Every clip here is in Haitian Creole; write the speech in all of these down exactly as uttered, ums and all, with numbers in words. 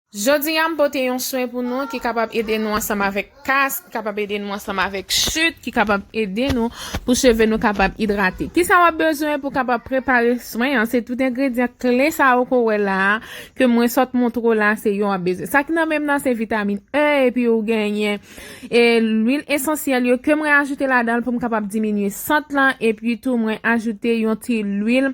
Jodi a, m pote yon swen pou nou ki kapab ede nou ansanm avèk kas, ki kapab ede nou ansanm avèk chit, ki kapab ede nou pou cheve nou kapab idrate. Kisa w ap bezwen pou kapab prepare swen an? Se tout engredyan kle sa yo ke w wè la a, ke mwen sot montre w la, se yo w ap bezwen. Sa ki nan men m nan, se vitamin E, epi ou genyen e lwil esansyèl yo ke mwen ajoute ladan l pou m kapab diminye sant lan, epi tou mwen ajoute yon ti lwil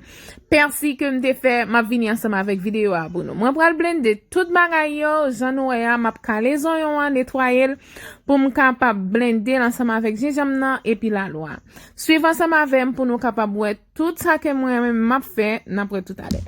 pèsi ke m te fè, m ap vini ansanm avèk videyo a pou nou. Mwen pral blende tout bagay yo, jan nou wè a, m ap kale zonyon an, netwaye l, pou m kapab blende l ansanm avèk jenjanm nan epi lalwa. Swiv ansanm avè m pou nou kapab wè tout sa ke mwen menm m ap fè, n ap wè toutalè.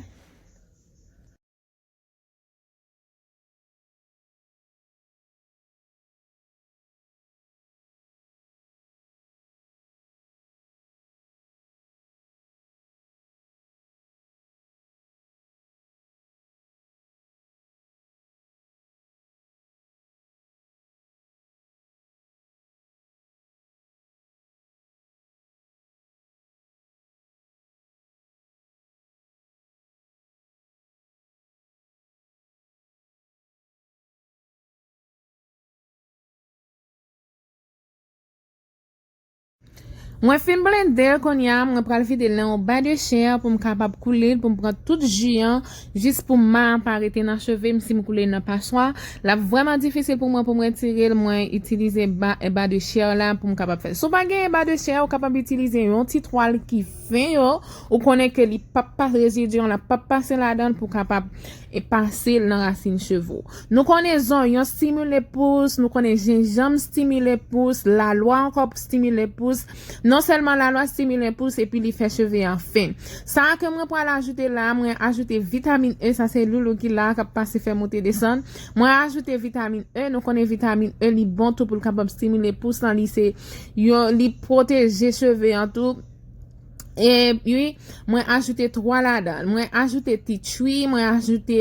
Mwen fin blende l kounye a, mwen pral vide l nan yon ba de chè pou m kapab koule l, pou m pran tout ji an, jis pou ma a pa rete nan cheve m si m koule l nan paswa. L ap vrèman difisil pou mwen pou m retire l, mwen itilize ba, ba de chè la pou m kapab fè l. Si w pa genyen ba de chè, ou kapab itilize yon ti twal ki fen yo, ou konnen ke li p ap pa, rezidi an la p ap pase ladan l pou kapab e pase l nan rasin cheve w. Nou konnen zonyon stimile pous, nou konnen jenjanm stimile pous, lalwa ankò stimile pous. Non sèlman lalwa stimile pous, epi li fè cheve an fen. Sa a ke mwen pral ajoute la, mwen ajoute vitamin E, sa se loulou ki la, k ap pase fè moute desann. Mwen ajoute vitamin E, nou konnen vitamin E li bon tou pou l kapab stimile pous lan, li se yon, li pwoteje cheve an tou. E wi, mwen ajoute twa ladan l. Mwen ajoute ti chwi, mwen ajoute,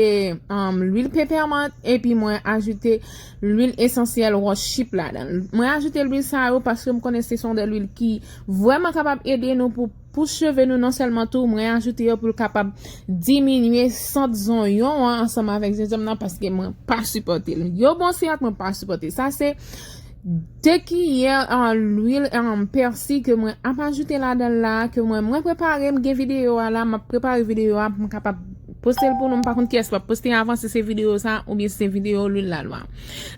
um, lwil pepèmant, epi mwen ajoute lwil esansyèl wòch chip ladan l. Mwen ajoute lwil sa yo paske m konnen se son de lwil ki vrèman kapab ede nou pou, pou cheve nou non sèlman tou, mwen ajoute yo pou l kapab diminye sant zonyon an ansanm avèk jenjanm nan paske mwen pa sipòte l. Yo bon sirèt, mwen pa sipòte. Sa se de kiyè, ah, lwil, ah, pèsi ke mwen ap ajoute ladan l la, ke mwen, mwen prepare, m gen videyo a la, m ap prepare videyo a pou m kapab poste l pou nou. M pa konn kiyès k ap poste avan, si se videyo sa, oubyen si se videyo lwil lalwa,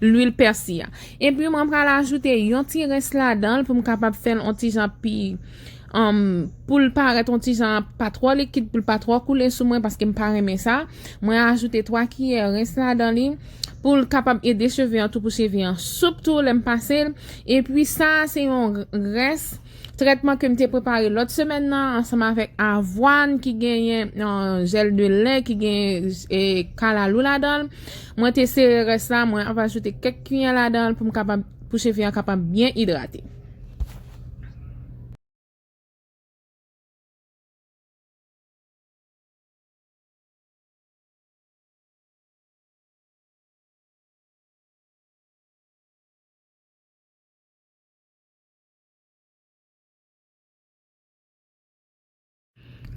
lwil pèsi a. Epi mwen pral ajoute yon ti rens ladan l pou m kapab fè l on ti jan pi, um, pou l parèt on ti jan pa twò likid, pou l pa twò koule sou mwen, paske m pa renmen sa. Mwen ajoute twa kiyè rens ladan li pou l kapab ede cheve an tou, pou cheve an soup tou lè m pase l. Epi sa a se yon rès trètman ke m te prepare lòt semèn nan ansanm avèk avwàn ki genyen, euh, jèl de lè, ki genyen, e, kalalou ladan l. Mwen te sere rès la, mwen ap ajoute kèk kiyè ladan l pou m kapab, pou cheve an kapab byen idrate.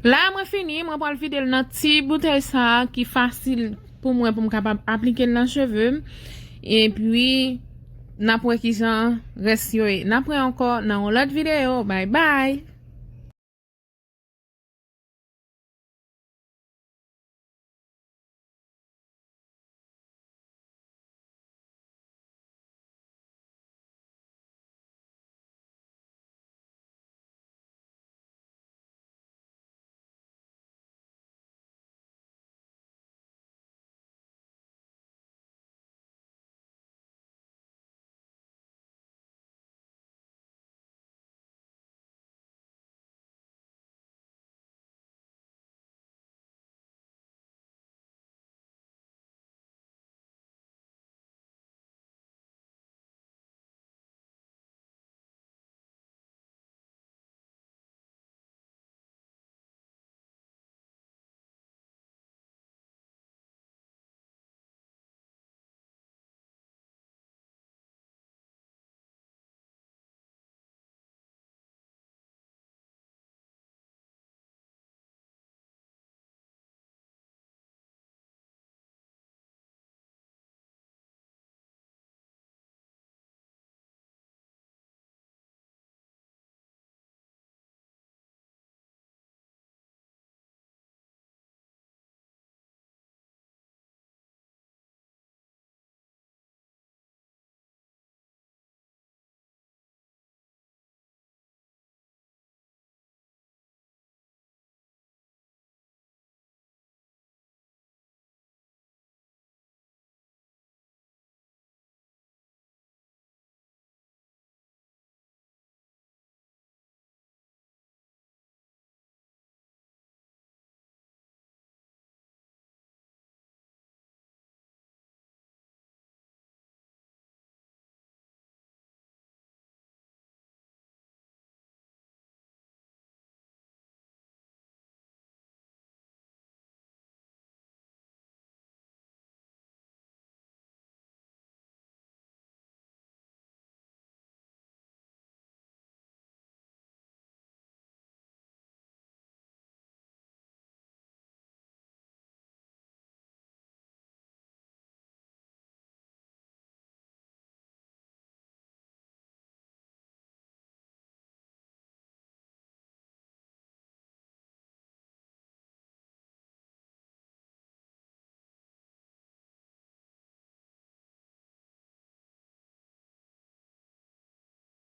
La, mwen fini, mwen pral vide l nan ti boutèy sa a ki fasil pou mwen, pou m kapab aplike l nan cheve m. Epi, n ap wè kijan rès yo ye. N ap wè ankò nan yon lòt videyo. Bye bye!